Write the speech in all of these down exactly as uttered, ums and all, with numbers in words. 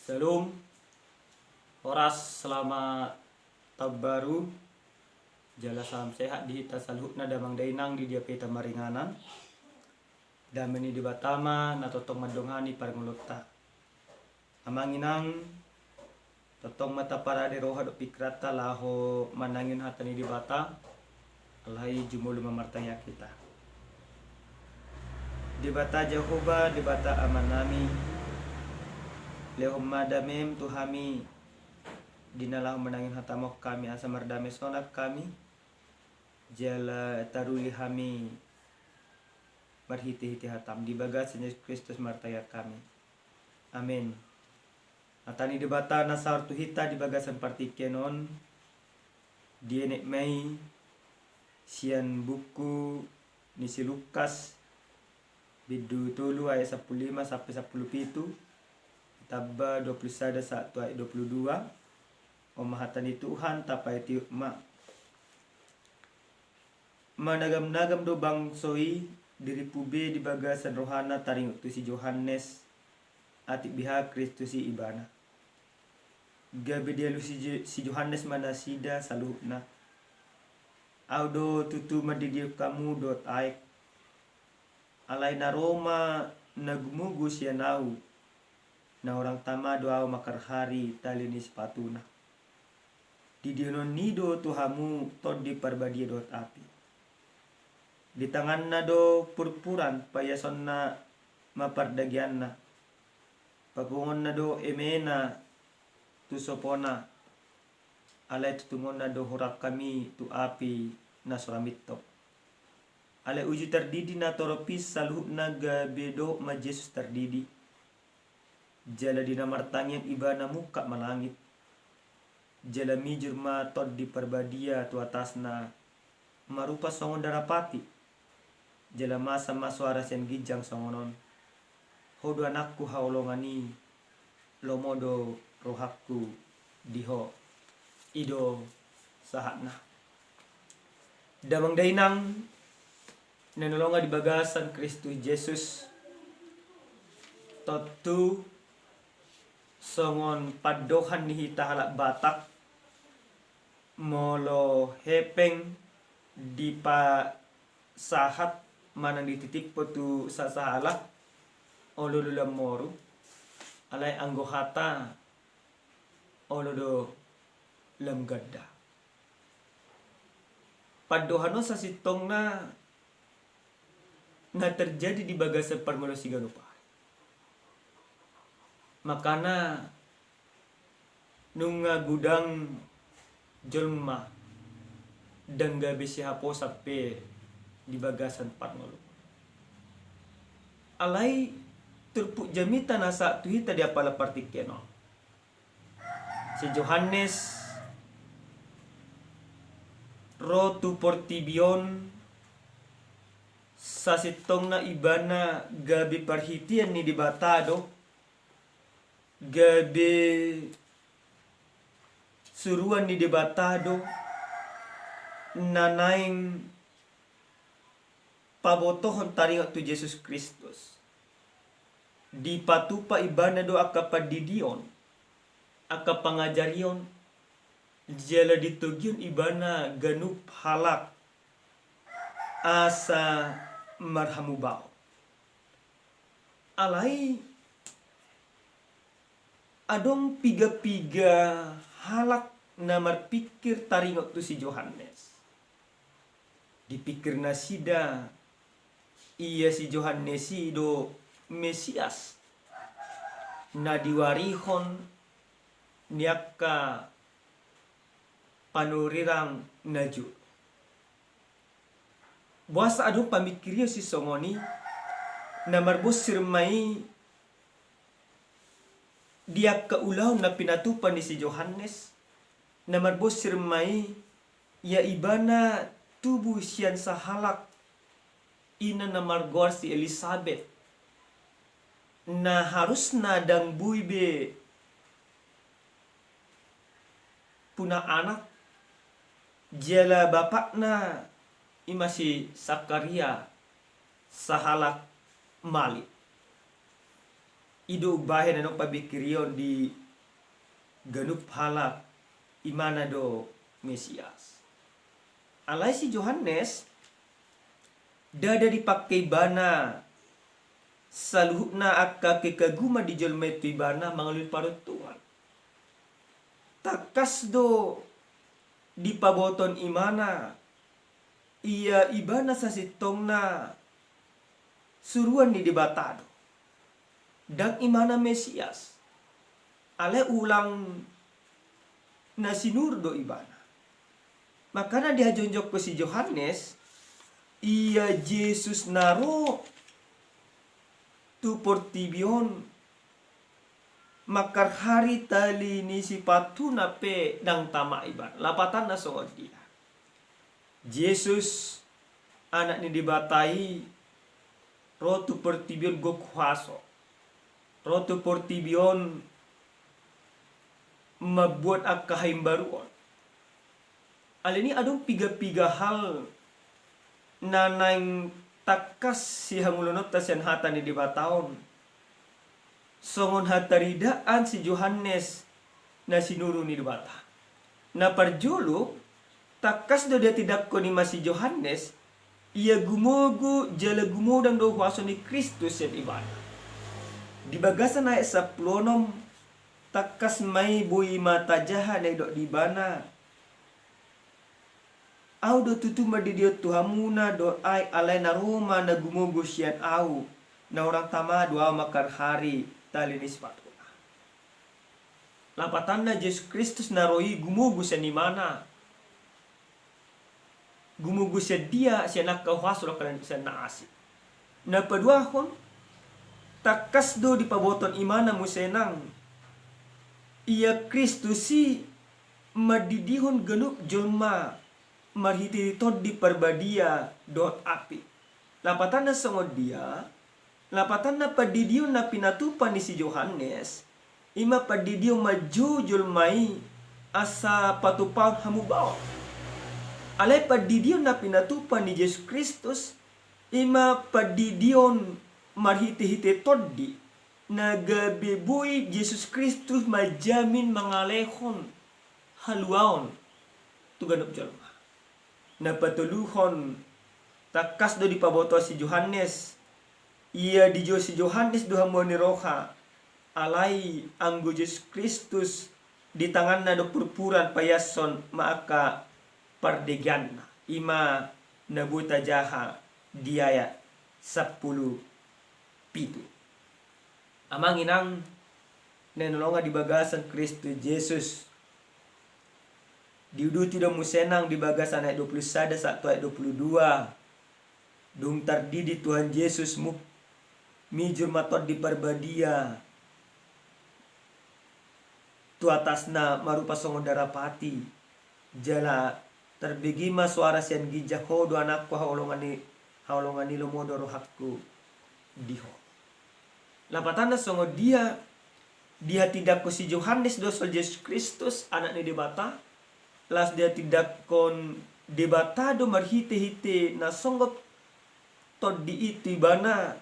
Shalom. Horas, selamat tahun baru. Jala salam sehat di hita saluhutna damang dainang di dia pe hita maringanan. Dame ni Debata ma na tongtong mandongani parngoluonta. Amang inang, tongtong ma taparade roha dohot pingkiranta laho manangihon hata ni Debata. Alai jumolo ma martangiang hita. Debata Jahowa, Debata Amanami, lehon ma damem tu hami, di na laho manangihon hatamu on hami asa mardame sonang hami, jala taruli hami marhitehite hatamu. Di bagasan Jesus Kristus martangiang hami. Amen. Hata ni Debata na saor tu hita di bagasan partingkian on, dienet ma i sian buku ni si Lukas, bindu tolu ayat sampulu lima sampe sampulu pitu, ditamba dua pulu sada sahat tu ayat dua pulu dua. On ma hata ni Tuhan, tapaihut ma. Managamnagam do bangso i, dirimpu be di bagasan rohana taringot tu si Johannes, atik beha Kristus i ibana. Gabe dialusi si Jo-, si Johannes ma nasida saluhutna. Ahu do tutu mandidihon hamu dohot aek. Alai na ro ma na gumugu sian ahu, na hurang tama do ahu mangkarhari tali ni sipatuna. Didihononna i do tu hamu Tondi Parbadia dohot api. Di tanganna do purpuran, paiasonna ma pardageanna. Papunguonna do emena tu sopona, alai tutungonna do hurang hami tu api na so ra mintop. Alai uju tardidi na torop i saluhutna gabe dohot ma Jesus tardidi. Jala di na martangiang ibana mungkap ma langit. Jala mijur ma Tondi Parbadia tu atasna, marupa songon darapati. Jala masa ma soara sian ginjang songon on: Ho do anakku haholongan i, lomo do rohangku di ho. I do sahatna. Damang dainang na hinaholongan di bagasan Kristus Jesus, tontu songon pandohan ni hita halak Batak, molo hepeng dipasahat manang dititiphon tu sasahalak, olo do lam moru, alai anggo hata, olo do lam ganda. Pandohan on sasintongna na terjadi di bagasan parngoluon siganup ari. Makana nunga godang jolma ndang gabe sihaposan pe di bagasan parngoluon. Alai turpuk jamita na sahat tu hita di apala partingkian on. Si Johannes ro tu portibi on, sasintongna ibana gabe parhitean ni Debata do, gabe suruan ni Debata do, na naeng pabotohon taringot tu Jesus Kristus. Dipatupa ibana do angka pandidion, angka pangajarion, jala ditogihon ibana ganup halak asa marhamubaon. Alai adong piga-piga halak na marpingkir taringot tu si Johannes. Dipingkir nasida, ia si Johannes i do Mesias na diwarihon ni angka panurirang na jur. Boasa adong pamingkirion sisongon i? Na marbonsir ma i di angka ulaon na pinatupa ni si Johannes, na marbonsir ma i ia ibana tubu sian sahalak ina na margoar si Elisabet, na harusna ndang boi be puna anak, jala bapakna i ma si Sakaria, sahalak malim. I do umbahen na nidok pamingkirion di ganup halak, Ibana do Mesias. Alai si Johannes, ndada dipangke ibana saluhutna angka kekaguman di jolma i tu ibana mangalului paruntungan. Tangkas do dipabotohon ibana, ia ibana sasintongna suruan ni Debata do, ndang ibana Mesias. Alai ulang na sinuru do ibana. Makana dihajongjongkon si Johannes, ia Jesus na ro tu portibi on mangkarhari tali ni sipatuna pe ndang tama ibana. Lapatanna songon dia? Jesus, Anak ni Debata i, ro tu portibi on gok huaso. Ro tu portibi on mambuat angka haimbaruon. Alani i adong piga-piga hal na naeng tangkas sihangoluononta sian hata ni Debata on, songon hataridaan si Johannes na sinuru ni Debata. Na parjolo, tangkas do dihatindangkon i ma si Johannes, ia gumogo jala gumodang do huaso ni Kristus sian ibana. Di bagasan ayat sampulu onom, tangkas ma i boi ma tajaha na nidok di ibana, Ahu do tutu mandidihon tu hamuna dohot aek, alai na ro ma na gumogo sian ahu, na hurang tama do ahu mangkarhari tali ni sipatuna. Lapatanna Jesus Kristus na ro i gumogo sian ibana. Gumogo sian dia? Sian angka huaso dohot sian na asing. Na paduahon, tangkas do dipabotohon ibana muse nang, ia Kristus i mandidihon ganup jolma marhitehite Tondi Parbadia dohot api. Lapatanna songon dia? Lapatanna pandidion na pinatupa ni si Johannes, i ma pandidion manjou jolma i asa patupahon hamubaon. Alai pandidion na pinatupa ni Jesus Kristus, i ma pandidion marhitehite Tondi, na gabe boi Jesus Kristus manjamin mangalehon haluaon tu ganup jolma. Na patoluhon, tangkas do dipaboto si Johannes, ia dijou si Johannes do hamubaon ni roha, alai anggo Jesus Kristus di tanganna do purpuran paiashon ma angka pardegeanna, i ma na boi tajaha di ayat sampulu pitu. Amang inang na hinaholongan di bagasan Kristus Jesus, diuduti do muse nang di bagasan ayat dua pulu sada sahat tu ayat dua pulu dua, dung tardidi Tuhan Jesus, muk-, mijur ma Tondi Parbadia tu atasna marupa songon darapati. Jala tarbege ma soara sian ginjang, Ho do Anakku haholongan ni, haholongan ni lomo do rohangku di Ho. Lapatanna songon dia? Dihatindangkon si Johannes do soal Jesus Kristus, Anak ni Debata, laos dihatindangkon Debata do marhitehite na songgop Tondi i tu ibana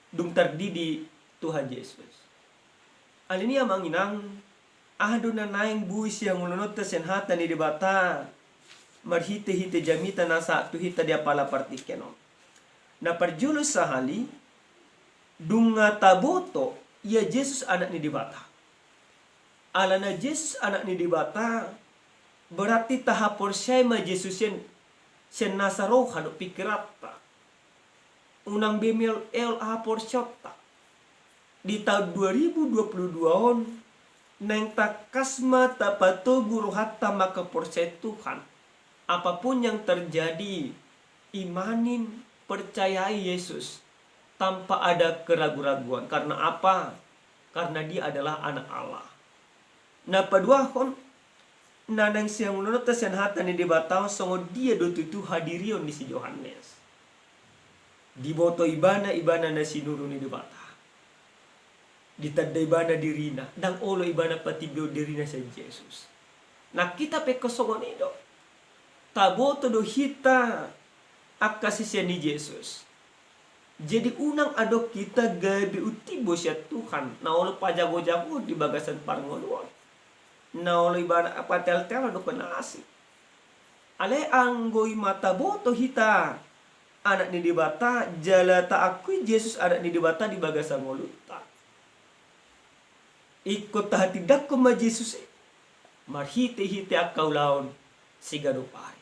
dung tardidi Tuhan Jesus. Alani i amang inang, aha do na naeng boi sihangoluononta sian hata ni Debata marhitehite jamita na sahat tu hita di apala partingkian on? Na parjolo sahali, dung nga taboto ia Jesus Anak ni Debata. Alana Jesus Anak ni Debata, berarti tahaporseai ma Jesus i sian nasa roha dohot pingkiranta. Unang be meol-eol haporseaonta. Di taon dua ribu dua pulu dua on, naeng tangkas ma tapatogu rohanta mangkaporseai Tuhan. Apapun yang terjadi, imanin, percayai Yesus tanpa ada keragu-raguan. Karena apa? Karena Dia adalah Anak Allah. Na paduahon, na naeng sihangoluononta sian hata ni Debata on, songon dia do tutu hadirion ni si Johannes? Diboto ibana, ibana na sinuru ni Debata. Ditanda ibana dirina, ndang olo ibana patimbehon dirina sian Jesus. Nang hita pe ingkon songon i do. Taboto do hita angka sisean ni Jesus. Jadi unang adong hita gabe utimbo sian Tuhan, na olo pajago-jago di bagasan parngoluon, na olo ibana pateal-teal adong na asing. Alai anggo i ma taboto hita anak ni Debata, jala taakui Jesus anak ni Debata di bagasan ngolunta, ingkon tahatindangkon ma Jesus i marhite-hite angka ulaon siganup ari.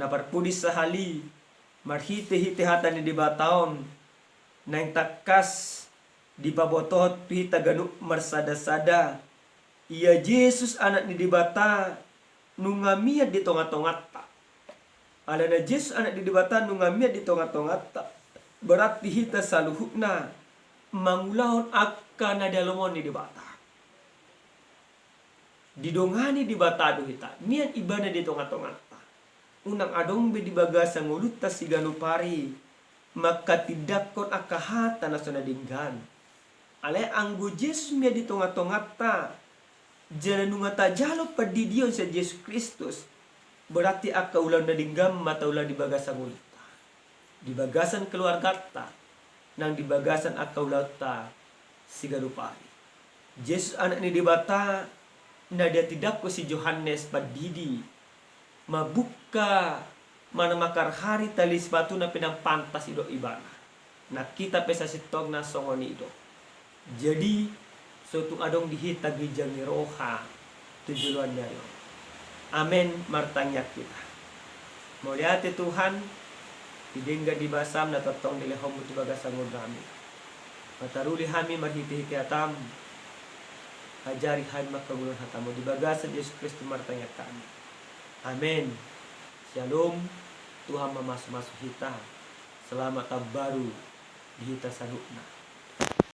Na parpudi sahali, marhite-hite hata ni Debata on, naeng tangkas dipabotohon tu hita ganup marsada-sada, ia Jesus anak ni Debata nunga mian di tonga-tonganta. Alana Jesus anak ni Debata nunga mian di tonga-tonganta, berarti hita saluhutna mangulahon angka na dialomohon ni Debata. Didongani Debata do hita, mian ibana di tonga-tonganta. Unang adong be di bagasan ngolunta siganup ari manghatindangkon angka hata na so na denggan. Alai anggo Jesus mian di tonga-tonganta, jala nunga tajalo pandidion sian Jesus Kristus, berarti angka ulaon na denggan ma taula di bagasan ngolunta, di bagasan keluarganta, nang di bagasan angka ulaonta siganup ari. Jesus anak ni Debata na dihatindangkon si Johannes Pandidi, mambuka manang mangharhari tali sipatuna pe ndang pantas didok ibana. Nang hita pe sasintongna songon i do. Jadi, so tung adong di hita ginjang ni roha tu joloan ni ari on. Amen, martangiang hita. Mauliate Tuhan, di denggan ni basaM na tongtong dilehonMu tu bagasan ngolunami. Mataruli hami marhite-hite hataM. Ajari hami mangkaholongi hataMu, di bagasan Jesus Kristus martangiang hami. Amen. Syalom. Tuhan mamasu-masu hita. Selamat tahun baru di hita saluhutna.